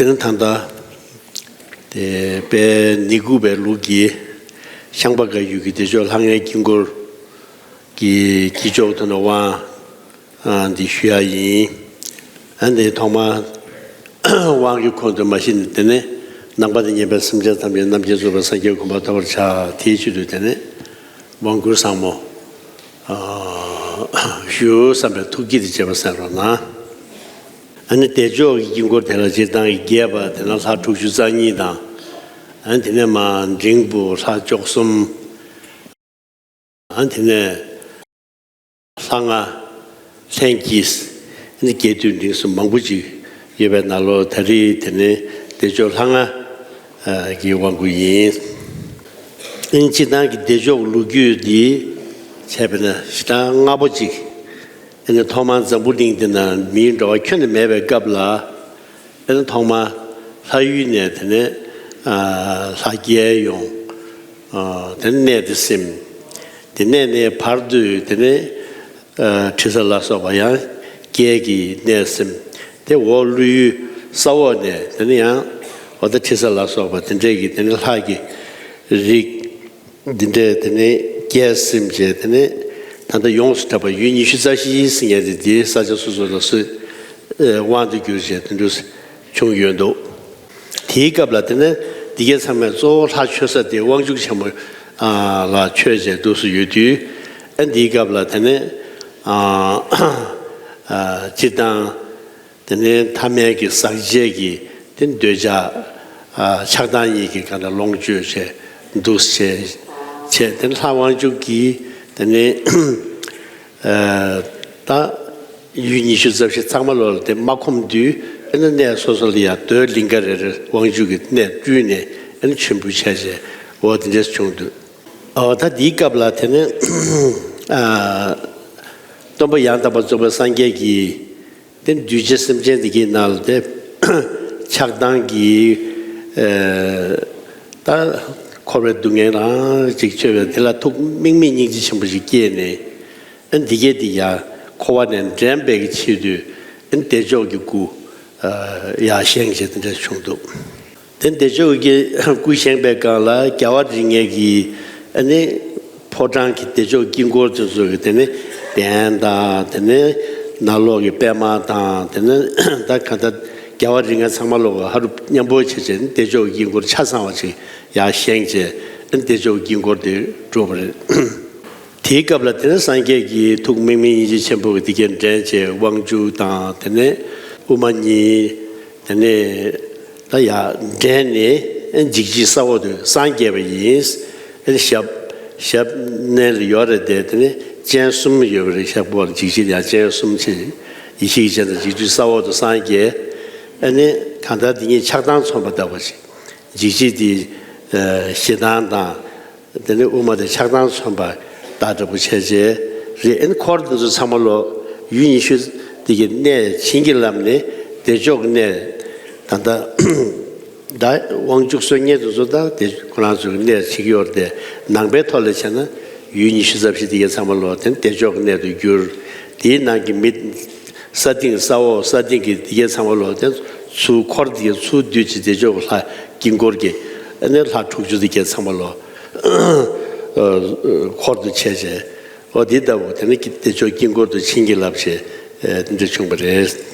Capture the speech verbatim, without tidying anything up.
དེ་ནི་ད་ལྟ་དེ་དཔལ་ནི་གུ་པའི་ལུགས་ཀྱི་ཤངས་པ་བཀའ་བརྒྱུད་ཀྱི་བདེ་མཆོག་ལྷ་ལྔའི་དཀྱིལ་འཁོར་གྱི་དཀྱིལ་ཆོག་ཏུ་ནི་དབང་འདི་ཞུ་ཡ་ཡིན། ཨ་ནི་ཐོག་མར་དབང་གི་ཁོང་དུ་མ་གཞི་ནས་དེ་ནས་ནང་པ་དང་མཉམ་པའི་སེམས་ཅན་ཐམས་ཅད་རྣམ་མཁྱེན་རྫོགས་པའི་སངས་རྒྱས་གོ་འཕང་ཐོབ་པར་བྱ། དེའི་ཆེད་དུ་དེ་ནས་དབང་བསྐུར་བཟང་མོ་ཞུ་བསམ་པའི་ཐུགས་བསྐྱེད་དེ་བྱས་པ་གསན་རོགས་གནང་། ཨ་ནི་བདེ་མཆོག་གི་དཀྱིལ་འཁོར་དེ་ལ་སྤྱིར་བཏང་གི་རྒྱས་པ་དེ་ན་ལྷ་དྲུག་ཅུ་རྩ་གཉིས་དང་། ཨ་ནི་དེ་ནས་མར་འབྲིང་པོ་ལྷ་བཅུ་གསུམ། ཨ་ནི་དེ་ནས་ལྷ་ལྔ། ལྷན་སྐྱེས། ཨ་ནི་རྒྱས་བསྡུས་འབྲིང་གསུམ་མང་པོ་ཅིག་ཡོད་པའི་ནང་ལོགས་ད་རེས་དེ་ནི་བདེ་མཆོག་ལྷ་ལྔ་གི་དབང་བསྐུར་ཡིན། ཨ་ནི་སྤྱིར་བཏང་གི་བདེ་མཆོག་ལོ་རྒྱུས་འདི་བྱས་པ་ན་ཞེ་དྲག་སྔ་པོ་ཅིག་ཨ་ནི་ཐོག་མར་འཛམ་བུ་གླིང་འདི་ན་མིའི་འགྲོ་བ་ཁྱོན་ནས་མེད་པའི་སྐབས་ལ། ཨ་ནི་ཐོག་མར་ལྷ་ཡུལ་ནས་དེ་ནས་ཨ་ལྷ་བརྒྱད་ཡོང་། ཨ་དེ་ནས་གནས་དེ་ཟིན། དེ་ནས་ནས་བར་དུ་དེ་ནས་ཨ་དྲི་ཟ་ལ་སོགས་པ་ཡང་བརྒྱད་ཀྱི་གནས་ཟིན། དེ་འོག་ཀླུ་ཡུལ་ས་འོག་ནས་དེ་ནས་ཡང་འོ་ད་དྲི་ཟ་ལ་སོགས་པ་དེ་འདྲས་ཀྱི་དེ་ནས་ལྷ་གི་རིགས། འདི་འདྲའི་དེ་ནས་རྒྱས་ཟིན་བྱས། དེ་ནས་ད་ལྟ་ཡོངས་སུ་གྲགས་པ་ཡུལ་ཉི་ཤུ་རྩ་བཞི་ཟེར་མཁན་དེ་འདིའི་ས་ཆ་སོ་སོ་ལ་སོ་སོའི་དབང་དུ་གྱུར་བྱས་དེ་འདྲ་བྱུང་ཡོད་འདུག་དེའི་སྐབས་ལ་དེ་ནས་འདི་གའི་ཚང་མས་གཙོ་བོ་ལྷ་མཆོད་ས་དེ་དབང་ཕྱུག་ཆེན་པོ་ལ་མཆོད་བྱས་འདུག་སུ་ཡོད་དུས། ཨ་འདིའི་སྐབས་ལ་དེ་ནས་སྤྱིར་བཏང་། དེ་ནས་ཐ་མལ་གྱི་ཟག་བཅས་ཀྱི་དེ་འདོད་ཆགས་ཨ་ཆགས་སྡང་གཉིས་ཀྱི་སྒང་ལ་ལོངས་སྤྱོད་བྱས་འདུག་བྱས་བྱས། དེ་ནས་ལྷ་དབང་ཕྱུག་གིས་དེ་ནས་ཨ་ད་ཡུལ་ཉི་ཤུ་རྩ་བཞི་ཚང་མ་ལོག་ལ་དེ་མ་ཁོམ་དུས། ཨ་ནི་གནས་སོ་སོ་ལ་ཡང་རྡོའི་ལིང་ག་རེ་རེ་དབང་ཕྱུག་གིས་གནས་སྤྲུལ་ནས་ཨ་ནི་མཆོད་འབུལ་བྱས་བྱས། འོ་དེ་འདྲས་བྱུང་འདུག་ཨོ་ད་འདིའི་སྐབས་ལ་དེ་ནས་ཨ་སྟོན་པ་ཡང་དག་པར་རྫོགས་པའི་སངས་རྒྱས་ཀྱིས་དེ་འདུས་བྱས་སེམས་ཅན་དེ་གའི་ནང་ལ་དེ་ཆགས་སྡང་གིས་ཨ་ད་འཁོར་བའི་སྡུག་བསྔལ་རང་ཅིག་སྤྱོད་པའི་དེ་ལ་ཐུགས་དམིགས་མེད་སྙིང་རྗེ་ཆེན་པོ་ཞིག་སྐྱེས་ནས། ཨ་འདི་གས་འདི་ཡང་འཁོར་བ་ནས་འདྲེན་པའི་གི་ཆེད་དུ་ཨ་བདེ་མཆོག་གི་སྐུ་ཨ་ཡར་བཞེངས་བྱས་དེ་འདྲ་བྱུང་འདུག་དེ་བདེ་མཆོག་གི་སྐུ་བཞེངས་པའི་སྒང་ལ་རྒྱལ་བ་རིགས་ལྔའི་གི་ཨ་ནི་ཕོ་བྲང་གི་བདེ་མཆོག་དཀྱིལ་འཁོར་དེ་ཚོ་གི་དེ་ནི་གདན་དང་། དེ་ནི་ནང་ལོགས་ཀྱི་པད་མ་དང་། དེ་ནི་ད་ག་ད་རྒྱལ་བ་རིགས་ལྔ་ཚང་མ་ལོག་ཧ་རུ་མཉམ་པོ་བྱས་བྱས་ནི་བདེ་མཆོག་གི་དཀྱིལ་འཁོར་ཆ་ཚང་བ་ཅིག་ཡར་བཞེངས་བྱས། ཨ་ནི་བདེ་མཆོག་གི་དཀྱིལ་འཁོར་དེ་གྲུབ་པ་རེད། དེའི་སྐབས་ལ་དེ་ནས་སངས་རྒྱས་ཀྱི་ཐུགས་དམིགས་མེད་སྙིང་རྗེ་ཆེན་པོ་གིས་དེ་གས་འདྲེན་བྱས། དབང་ཕྱུག་དང་། དེ་ནས་དབུ་མ་གཉིས། དེ་ནས་ད་ཡར་འདྲེན་ནས་འཇིགས་བྱེད་ས་འོག་ཏུ་སངས་རྒྱས་པ་ཡིན། ཞབས་ཞབས་མནན་ལ་ཡོད་རེད་དེ། དེ་ནས་སྤྱན་གསུམ་ཡོད་པ་རེད། ཞབས་འོག་ལ་འཇིགས་བྱེད་ཡང་སྤྱན་གསུམ་བྱས། ཡེ་ཤེས་ཀྱི་སྤྱན་དང་འཇིགས་བྱེད་ས་འོག་ཏུ་སངས་རྒྱས། ཨ་ནི་གང་ལྟར་དེ་གཉིས་ཆགས་སྡང་མཚོན་པ་ལྟ་བུ་ཞིག་འཇིགས་བྱེད་དེ་ཞེ་སྡང་དང་། དེ་ནས་དབུ་མ་དེ་ཆགས་སྡང་མཚོན་པ་ལྟ་འདྲ་པོ་བྱས་བྱས་རེད། ཨ་ནི་འཁོར་དེ་ཚོ་ཚང་མ་ལོག་ཡུལ་ཉི་ཤུ་དེ་གི་གནས་བྱིན་གྱིས་བརླབས་ནས་བདེ་མཆོག་གི་གནས་ད་ལྟ་ད་དབང་ཕྱུག་བསོད་སྙོམས་དེ་ཚོ་ད་དེ་ཁོ་རང་ཚོ་གི་གནས་བྱེད་ཀྱི་ཡོད་རེད་དེ། ནང་པའི་ཐོག་ལ་བྱས་ན་ཡུལ་ཉི་ཤུ་རྩ་བཞི་དེ་གའི་ཚང་མ་ལོག་དེ་བདེ་མཆོག་གི་གནས་སུ་གྱུར། དེའི་ནང་གི་མི་ས་སྟེང་ས་འོག་ས་སྟེང་གི་དེ་གའི་ཚང་མ་ལོག་དེ་ཚུར་འཁོར་དེ་གའི་ཚུར་བསྡུས་ཀྱི་བདེ་མཆོག་གི་ལྷ་དཀྱིལ་འཁོར་གྱི་ཨ་ནི་ལྷ་དྲུག་ཅུ་དེ་གའི་ཚང་མ་ལོག་འཁོར་དུ་བྱས་བྱས། འོ་དེ་ལྟ་བུ་དེ་ནི་བདེ་མཆོག་དཀྱིལ་འཁོར་དུ་བྱིན་གྱིས་བརླབས་བྱས་དེ་འདྲ་བྱུང་བ་རེད།